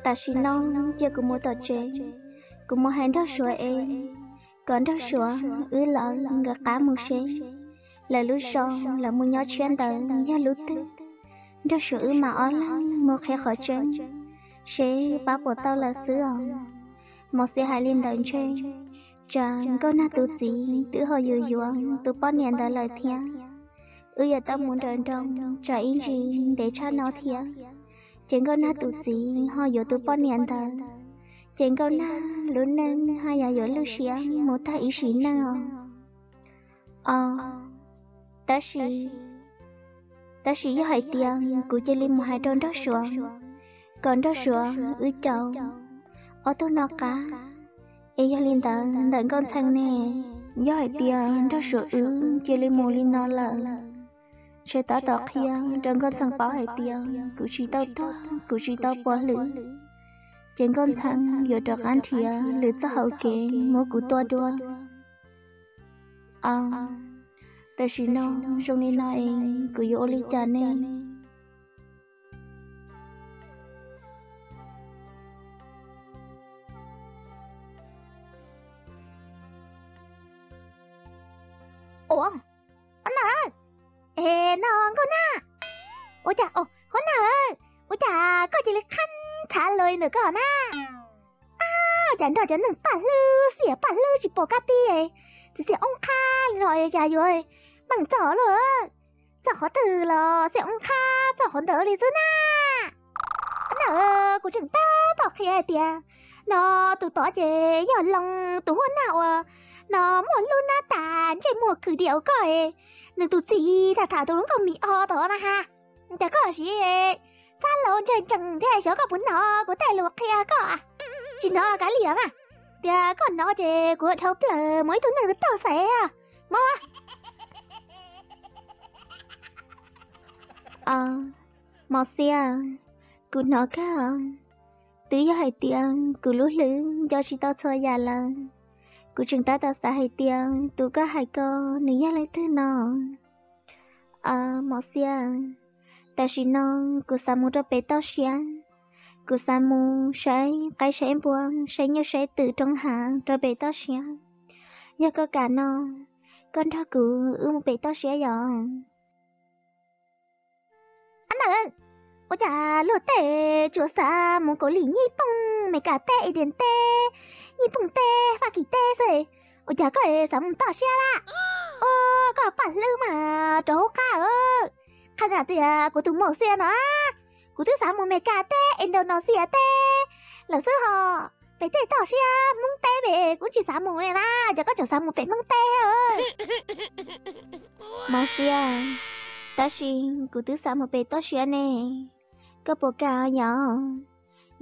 Tam sim no cia kuv mus tom tsev, kuv mus hais Nraug Suav es kom Nraug Suav wb lawv nkawd qab mus seb lawv lub zos lawv mus nyob tshiab ntawd yog lub twg. Nraug Suav wb mam ob leeg mus qhia qhov tseeb, seb pab puas tau lawv xwb os. Mos Xiab hais li ntawd ntshe tsam Nkauj Nag tus txiv twb ho yuav yuav tus poj niam ntawd lawm thiab. Wb yuav tau mus nrawm nroos tsam ib ntsis ntev tshaj no thiab, ces Nkauj Nag tus txiv ho yuav tus poj niam ntawd, ces Nkauj Nag lub neej haj yam yuav lwj siab mus tag ib sim neej os. Os, tab sis, tab sis yog hais tias kuv cia li mus hais rau Nraug Suav, kom Nraug Suav wb caum ob tug no qab, es yog li ntawd ntawm Nkauj Ntxhee ne? Yog hais tias Nraug Suav wb cia li mus li no lawm, ces tab tom qhia rau Nkauj Ntxhee paub hais tias kuv tsis tau tuag, kuv tsis tau puas hlwb, ces Nkauj Ntxhee yuav rov qab nrhiav lwm txoj hauv kev muab kuv tua dua. Os, tam sim no zoo li no es kuv yuav ua li cas ne? Ua, Huab Nag, es no Nkauj Nag, ua cas, Huab Nag, ua cas koj cia li qhab ntxhav los ntawm koj na? Ab, cas nrog cov neeg paj hlwb xiam paj hlwb tsis pom kab tib, txiv txiv oob qhab li no cas yuav meej txog luaj? Txog qhov twg los xiam oob qhab txog qhov ntawd li xwb na. Huab Nag, kuv tseem tab tom qhia hais tias no tus tod ces yog Loos tus Huab Nag uas no muaj lub hnab tas ntsej muag khwm diam koj, nws tus txiv tham tham tus hluas nkauj Mis O tod na ha. Cas koj siv xab laus ntseeg ntseeg thiab, xyov koj puas hnov kuv tej lus qhia koj? Tsis hnov kav liam mas, tias koj hnov ces kuv dhau plaws mus ib tug neeg taug xaiv os. Mus. Mos Xiab, kuv hnov kawg. Twb yog hais tias kuv lub hlwb nco tsis tau txhua yam lawm. Kuv tseem tab tom xav hais tias tus koj hais ko nws yog leej twg no. Mos Xiab, tam sim no kuv xav mus rau pem toj siab. Kuv xav mus saib qaib saib npua, saib nyuj saib twm roob hav rau pem toj siab. Yog koj kam no, koj nrog kuv wb mus pem toj siab yom? Ab nawb, ua cas luag tej tsuas xav mus Kaus Lim, Nyij Pooj, Mes Kas teb, India teb, Nyij Pooj teb, Fab Kis teb xwb, ua cas koj xav mus toj siab lawm? Ua, koj paj hlwb mas rau hauv qab. Qhia tias kuv tus Mos Xiab no, kuv twb xav mus Mes Kas teb, Indonesia teb lawm xwb ho. Pem tej toj siab Hmoob teb pem kuv tsis xav mus li na, cas koj tseem xav mus pem Hmoob teb? Mos Xiab, tab sis kuv twb xav mus pem toj siab ne, koj puas kam yom?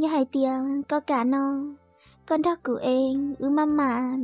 Yog hais tias koj kam no, koj nrog kuv es wb maj mam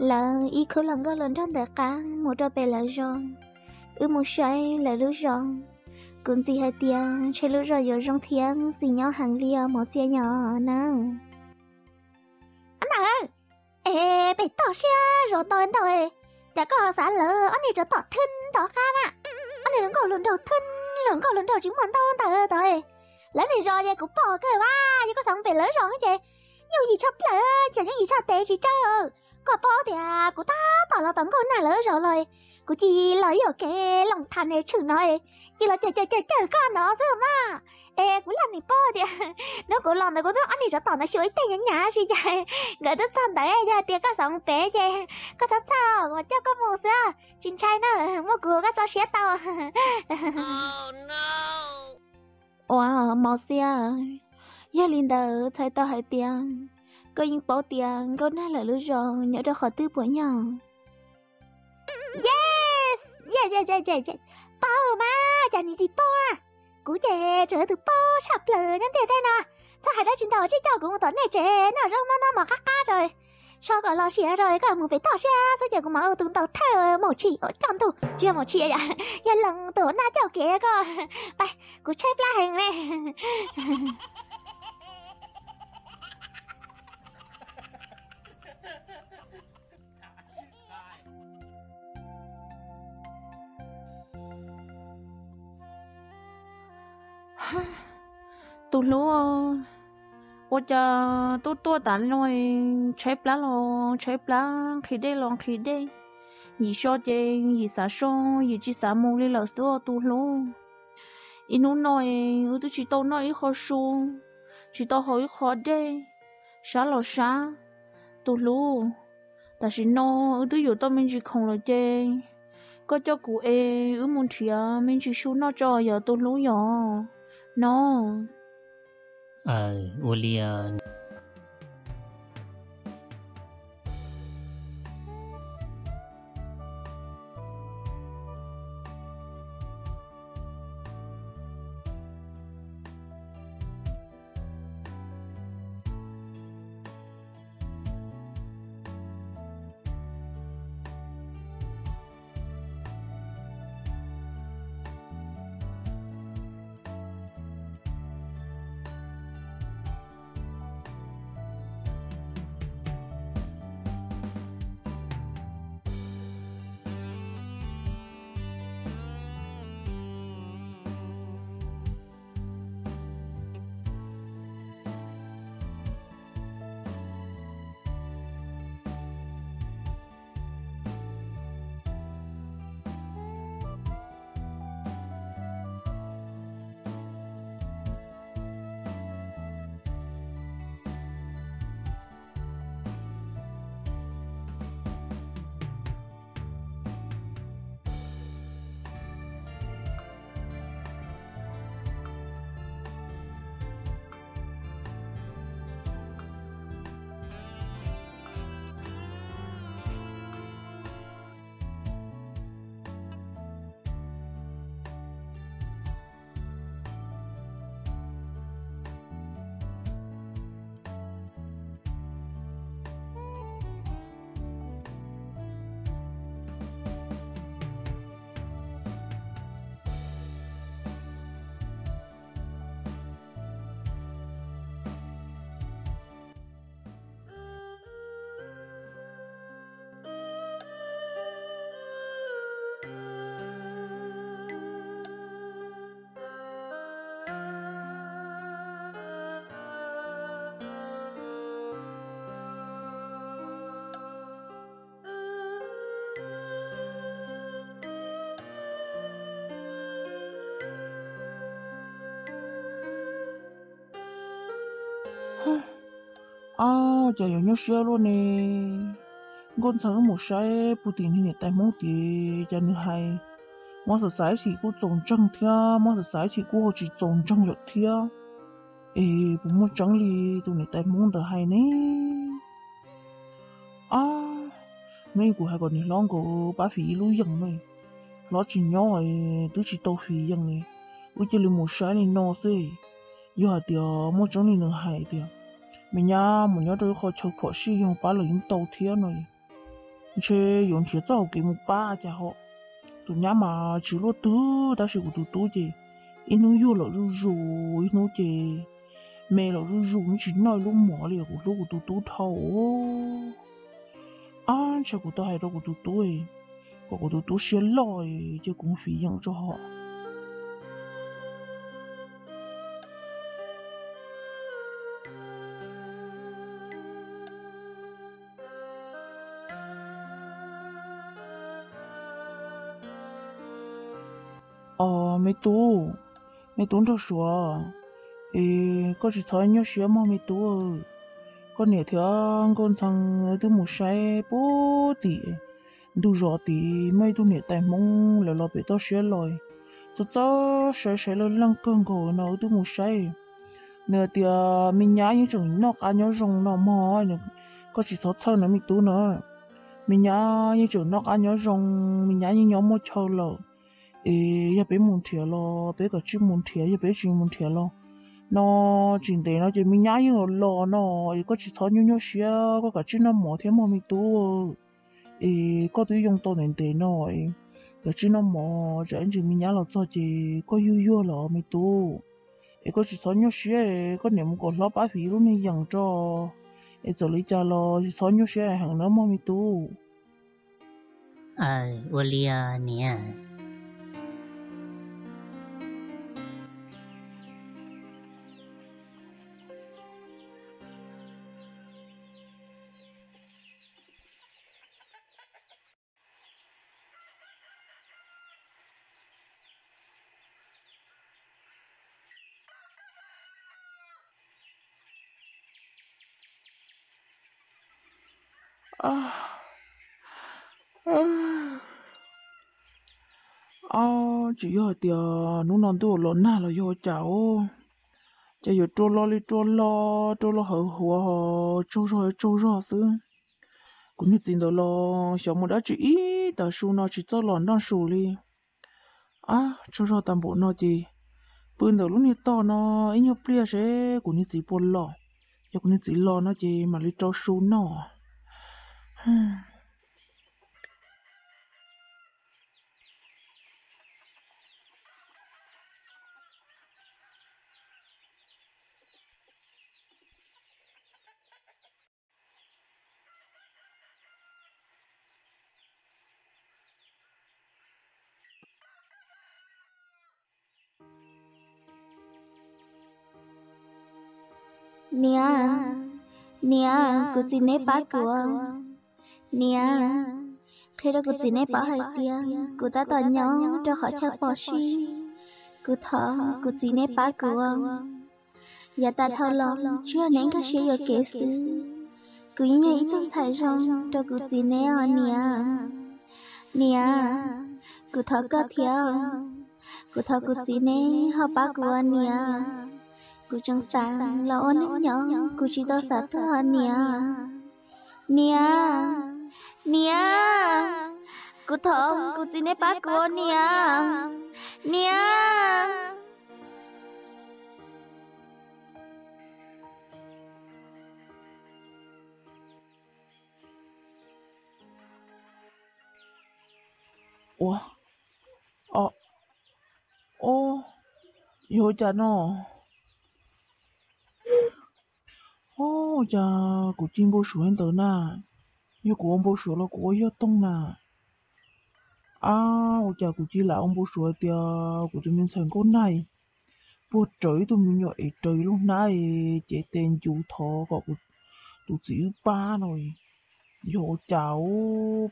lawv ib khub hluas nkauj hluas nraug ntawm qab mus rau pem lawv zos, wb mus saib lawv lub zos. Kuv ntxiv hais tias ntshe lub zos yuav zoo thiab xis nyob heev li os Mos Xiab yom na. Ab nawb, es pem toj siab zos ntau ntau, cas koj xav lawv ob niag tsov tom thwb tom qab na? Ob niag hluas nkauj hluas nraug thwb, hluas nkauj hluas nraug tsis muaj ntaub ntawv tod. Lawv niag zos ces kuv pom kawg vas, yog koj xav mus pem lawv zos ces yooj yim tshaj plaws, cas yooj yim tshaj tes tsis tsawg. Koj paub tias kuv tab tom los tom Nkauj Nag lawv zos los, kuv cia li los ib yam kev looj thas ne tshwm no, cia li los caw caw caw caw koj no xwb mas. Es kuv laj nim paub tias hnub kuv los ntawd kuv twb ob niag tsov tom ntawd xyuas ib teg nyav nyav si cas nkawd twb txog ntawd. Yog tias koj xav mus pem ces koj txhob txhawj, kuv coj koj mus xwb, tsis ntshai na, muaj kuv koj txo siab tau. Ua, Mos Xiab, yog li ntawd txhais tau hais tias koj yeej paub tias Nkauj Nag lawv lub zos nyob rau qhov twg puas yog? Yes, yes, yes, yes, yes. Paub mas, cas nim tsis paub a? Kuv ces tseem yog tus paub tshaj plaws nyob ntiaj teb no. Txhob hais dab tsi ntau, tsij coj kuv mus tom nej tsev noj zaub mov noj mov qab qab tso, so kom los siav tso, koj mus pem toj siab xwb ces kuv mam ua tus ntaus thawj Maum Tshis, coj ntug, tsis yog Maum Tshis, yog Loos tus naj coj kev koj. Pais, kuv tshaib plab heev ne. Tus hlub, Ua cas tuaj tuaj tas no tshaib plab los tshaib plab, nqhis dej los nqhis dej, yim so ces yim xav so, yim tsis xav mus li lawm xwb os tus hlub. Ib hnub no es wb twb tsis tau noj ib qho su, tsis tau haus ib qho dej, sab los sab. Tus hlub, tam sim no wb twb yuav tau me ntsis khoom lawm ces koj coj kuv es wb mus nrhiav me ntsis su noj tso yom tus hlub yom. No. Aw, ua li. Ab, cas yuav nyuaj siab luaj ne. Nkauj Ntxhee wb mus saib puag tim niam tais Hmoob tias cas nws hais, muab xav xav ib chim kuj txaus ntseeg thiab muab xav xav ib chim kuj ho tsis txaus ntseeg lawm thiab. Es puas muaj tseeb li tus niam tais Hmoob ntawd hais ne? Ab, neb kuv hais kom niam hlob nkaus pab fiv ib lub yeem ne, hlob tsis nyob twb tsis tau fiv yeem li. Wb cia li mus saib li no xwb. Yog hais tias muaj tseeb li nws hais tias me nyab mus nyob rau ib qho chaw phom sij yoog pab lawv yeej tau thiab no, ntshe yuav nrhiav txoj hauv kev mus pab cas ho. Tus nyab mas tsis luaj twg tab sis kuv tus tub ces ib hnub yuag lawm zuj zus, ib hnub ces me lawm zuj zus, tsis noj ib lub mov li. Kuv hlub kuv tus tub dhau. Ab, ntshe kuv tau hais rau kuv tus tub, kom kuv tus tub siab loj ces kuv fiv yeem tso ho. Os me tub, me tub nraug suav, es koj tsis txhob nyuaj siab mog me tub. Koj niam thiab Nkauj Ntxhee twb mus saib puag tim ntug zos tid, muaj ib tug niam tais Hmoob lawv los pem toj siab los, txawj txawj saib saib lawj leej kawg nkaus no wb twb mus saib. Nws hais tias me nyab yeej tseem noj qab nyob zoo no mog. Koj tsis txhob txhawj na me tub na. Me nyab yeej tseem noj qab nyob zoo, me nyab yeej nyob muaj chaw lawm. Es yog peb mus nrhiav los peb kom tsij mus nrhiav, yog peb tsis mus nrhiav los no tsis ntev no ces me nyab yeej los los no. Es koj tsis txhob nyuaj nyuaj siab, koj kom tsij noj mov thiab mog me tub. Es koj twb yoo tau ntev ntev no, kom tsij noj mov, tsam ib ntsis me nyab los txog ces koj yuag yuag los me tub. Es koj tsis txhob nyuaj siab, koj niam mus kom hlob pab fiv lub niag yeem tso. Es txawm li cas los tsis txhob nyuaj siab heev na mog me tub. Aw, ua li niam. Ab, tsis yog hais tias hnub no ntuj los nag los yog ua cas os, ces yuav rua los li rua los, rua los hawv huav ho tsaug zog tsaug zog xwb. Kuv niag txiv ntawd los xyov mus dab tsi ib tag su no tsis txawj los nroj su li. Ab, tsaug zog tas npaum no ces pw ntawm lub niag tog no ib nyuag pliag seb kuv niag txiv puas los. Yog kuv niag txiv los no ces mam li rau su noj. Niam, niam, kuv txiv neb pab kuv. Niam, qhia rau kuv txiv neb paub hais tias kuv tab tom nyob rau qhov chaw pom sib. Kuv thov kuv txiv neb pab kuv. Yav tas dhau los tsuas yog neb nkag siab yuam kev xwb. Kuv yeej yog ib tug ntxhais zoo rau kuv txiv neb os niam. Niam, kuv thov koj thiab. Kuv thov kuv txiv neb ho pab kuv os niam. Kuv tseem xav los ua neej nyob, kuv tsis tau xav tuag os niam. Niam, niam, kuv thov kuv txiv neb pab kuv os niam. Niam. Ua, o, o, yog ua cas no? O, ua cas kuv ci npau suav ntawd na? Yog kuv ua npau suav los kuv ua yog toog na? Ab, ua cas kuv ci lam ua npau suav tias kuv tus me ntxhais nkauj nag puag raws ib tug me nyuam es raws ib lub hnab es cev tes ncuv thov kom kuv tus txiv wb pab no. Yog ua cas,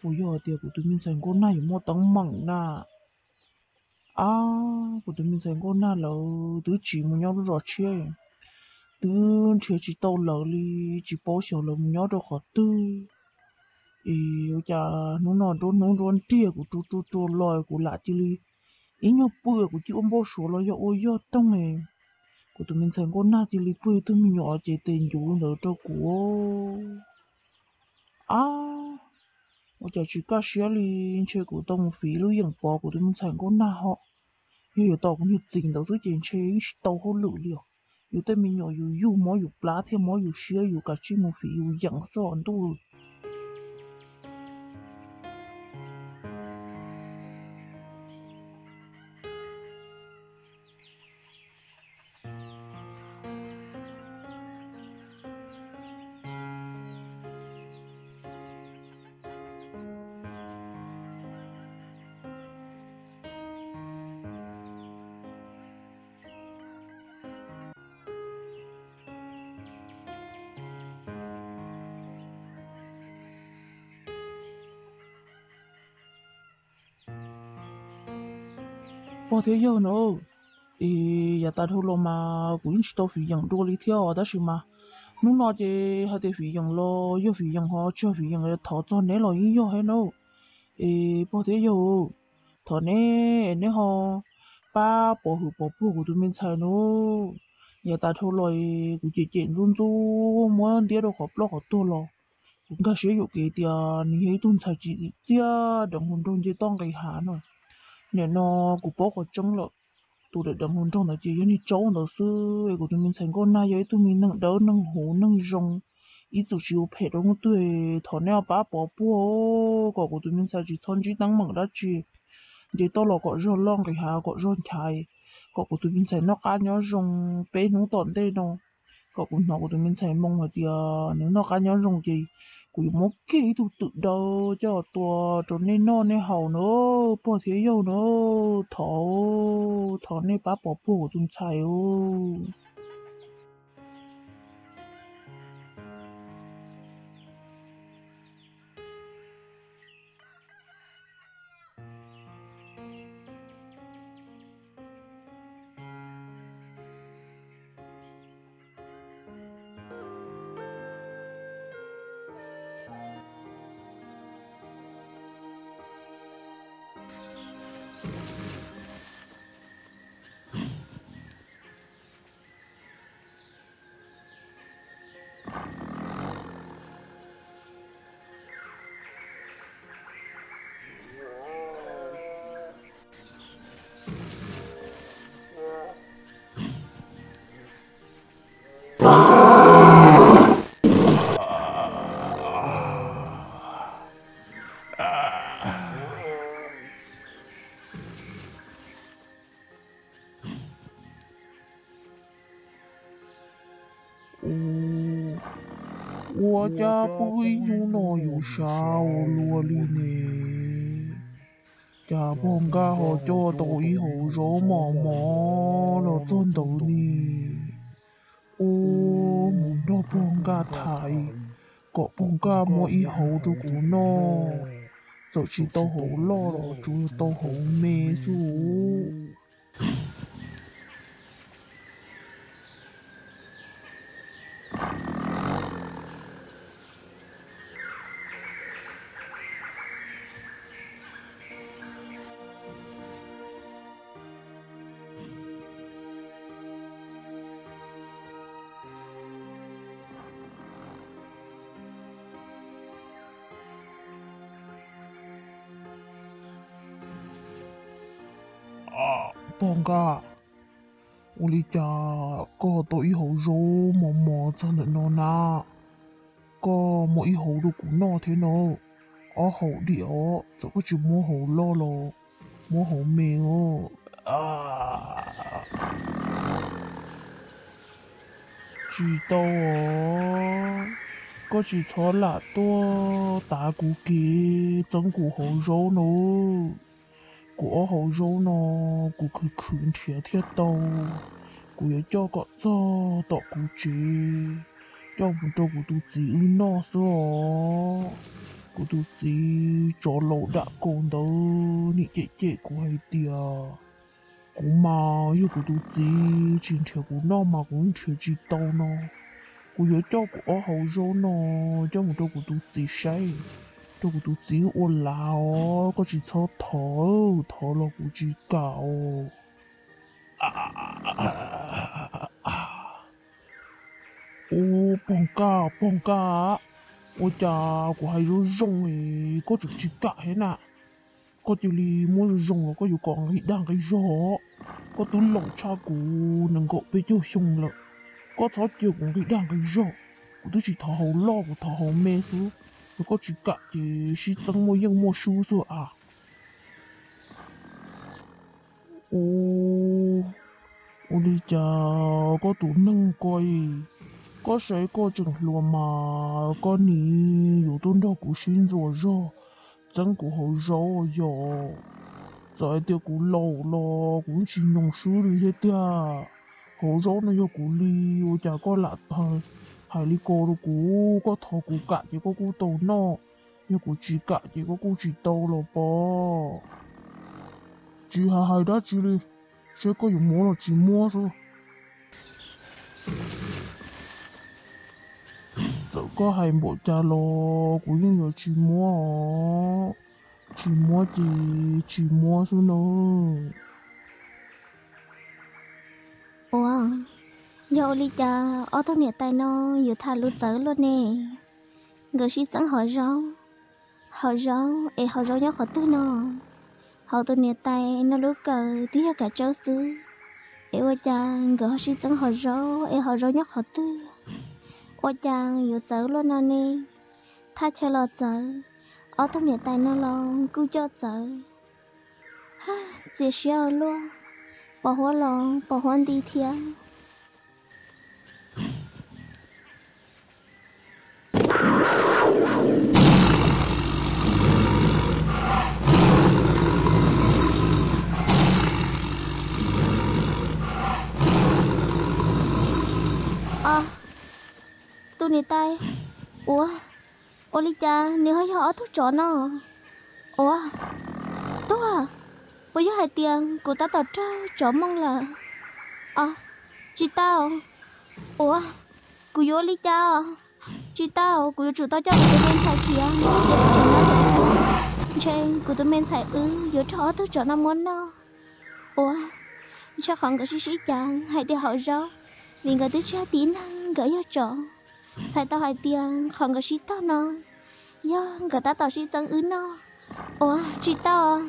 puas yog tias kuv tus me ntxhais nkauj nag yuav muaj teeb meem na? Ab, kuv tus me ntxhais nkauj nag lawv twb tsiv mus nyob lub zos tshiab, twb nrhiav tsis tau lawv li, tsis paub xyov lawv mus nyob rau qhov twg. Es ua cas hnub no nruab hnub nruab nriag kuv rua rua rua los kuv lam cia li ib nyuag pw kuv cia ua npau suav los yog ua yog toog es kuv tus me ntxhais nkauj nag cia li pw ib tug me nyuam cev tes ncuv ntawd rau kuv. Ab, ua cas tsis kaj siab li, ntshe kuv tau mus fiv lub yeem pov kuv tus me ntxhais nkauj nag ho. Yog yuav tos kuv niag txiv ntawd xwb ces ntshe yeej tsis tau hauj lwm li os. Yus tej me nyuam yus yug mob yus plab thiab mob yus siab yus kav tsij mus fiv yus yeem xwb os ntuj. Pog thiab yawg na, es yav tas dhau los mas kuv yeej tsis tau fiv yeem dua li thiab os, tab sis mas hnub no ces hais tias fiv yeem los yog fiv yeem ho tsis yog fiv yeem thov txog neb los yeej yog thiab na. Es pog thiab yawg, thov neb, neb ho pab pov hwm pov puag kuv tus me ntxhais na. Yav tas dhau los kuv cem cem ntxub ntxub muab ntiab rau qhov ploj qhov tuag los kuv nkag siab yuam kev tias nws yog ib tug ntxhais tsim txiaj deev hluas nraug nce toj nqis hav no. Nim no kuv paub qhov tseeb lawm, tus deev hluas nraug ntawd ces yog niag tsaub ntawd xwb. Kuv tus me ntxhais nkauj nag yog ib tug me neeg dawb neeg huv neeg zoo, ib txwm tsis ua phem rau leej twg. Thov neb pab pov puag kom kuv tus me ntxhais tsis txhob ntsib teeb meem dab tsi, nce toj los kom zog loj nqis hav kom zog nchaiv, kom kuv tus me ntxhais noj qab nyob zoo peb hnub tom ntej no. Kom kuv hnov kuv tus me ntxhais moo hais tias nws noj qab nyob zoo ces kuv yuav muab kiag ib tug twm dawb coj tua rau nej noj nej haus na, pog thiab yawg na. Thov, thov nej pab pov puag kuv tus ntxhais. Ua cas pw ib hnub no yuav sab ua luaj li ne? Cas pog Nkaj ho coj tau ib hauv zaub mos mos los txog ntawd ne? Ua, mus nrog pog Nkaj tham kom pog Nkaj muab ib hauv rau kuv noj, txawm tsis tau hauv loj los tsuas tau hauv me xwb. Pog Nkaj, ua li cas koj tau ib hauv zaub mos mos txog ntawm no na? Koj muab ib hauv rau kuv noj thiab no. Ob hauv diam os, txawm koj tsis muab hauv loj los muab hauv me os. Tsis tau os, koj tsis txhob lam tuaj tav kuv kev txeeb kuv hauv zaub no. Kuv ob hauv zaub no kuv khwv khwv nrhiav thiaj tau. Kuv yuav coj kom txog tom kuv tsev, coj mus rau kuv tus txiv wb noj xwb os. Kuv tus txiv tsov laus dam kaus ntawd nim cem cem kuv hais tias kuv mas yog kuv tus txiv tsis nrhiav kuv noj mas kuv nrhiav tsis tau no. Kuv yuav coj kuv ob hauv zaub no coj mus rau kuv tus txiv saib, rau kuv tus txiv ua lav os. Koj tsis txhob thov, thov los kuv tsis kam os. Ub, pog Nkaj, pog Nkaj, ua cas kuv hais zoo zoo es koj tseem tsis kam thiab na? Koj cia li muab zoo zoo los koj yuav kom nqi dag nqi zog. Koj twb laus tshaj kuv nees nkaum peb caug xyoo lawm, koj txhob cia kuv nqi dag nqi zog. Kuv twb tsis thov hauv loj, kuv thov hauv me xwb. Yog koj tsis kam ces sib txeeb muaj yeej muaj sub xwb as. Ub, ua li cas koj tus neeg ko, koj saib koj tseem hluas mas koj nim yuav tuaj nrog kuv sib ntxuas zog txeeb kuv hauv zaub yom? Txawm hais tias kuv laus los kuv tsis nyoo swb li thiab tiag. Hauv zaub no yog kuv li, ua cas koj lam hais li ko rau kuv? Koj thov kuv kam ces koj kuj tau noj, yog kuv tsis kam ces koj kuj tsis tau los pov. Tsis hais hais dab tsi li, seb koj yuav muab los tsis muab xwb. Txawm koj hais npaum cas los kuv yeej yuav tsis muab os. Tsis muab ces tsis muab xwb nawb. Ua, yog ua li cas ob tug niam tais no yuav tham lus txawv luaj ne? Nkawd sib txeeb hauv zaub, hauv zaub es hauv zaub nyob qhov twg no? Hauv tus niam tais no lub kawm twb yog kav tsawb xwb, es ua cas nkawd ho sib txeeb hauv zaub es hauv zaub nyob qhov twg? Ua cas yuav txawv luaj no ne? Thaj chaw los txawv, ob tug niam tais no los kuj coj txawv. Txias siab ua luaj, pos huab los pos huab nti thiab. Tus niam tais, ua, ua li cas nws ho yog ob tug tsov no? Ua, tuag, puas yog hais tias kuv tab tom raug tsov mooj lawm? Os, tsis tau. Ua, kuv yuav ua li cas os? Tsis tau, kuv yuav tsum tau coj kuv tus me ntxhais khiav, ces kuv tseem nyob ntawm thiab. Ntshe kuv tus me ntxhais wb yuav raug ob tug tsov no muab noj. Ua, ntshe qhov nkawd sib sib cav hais tias hauv zaub, vim nkawd twb tsis yog tib neeg, nkawd yog tsov. Txhais tau hais tias qhov nkawd sib tog no yog nkawd tab tom sib txeeb wb noj. Ua, tsis tau.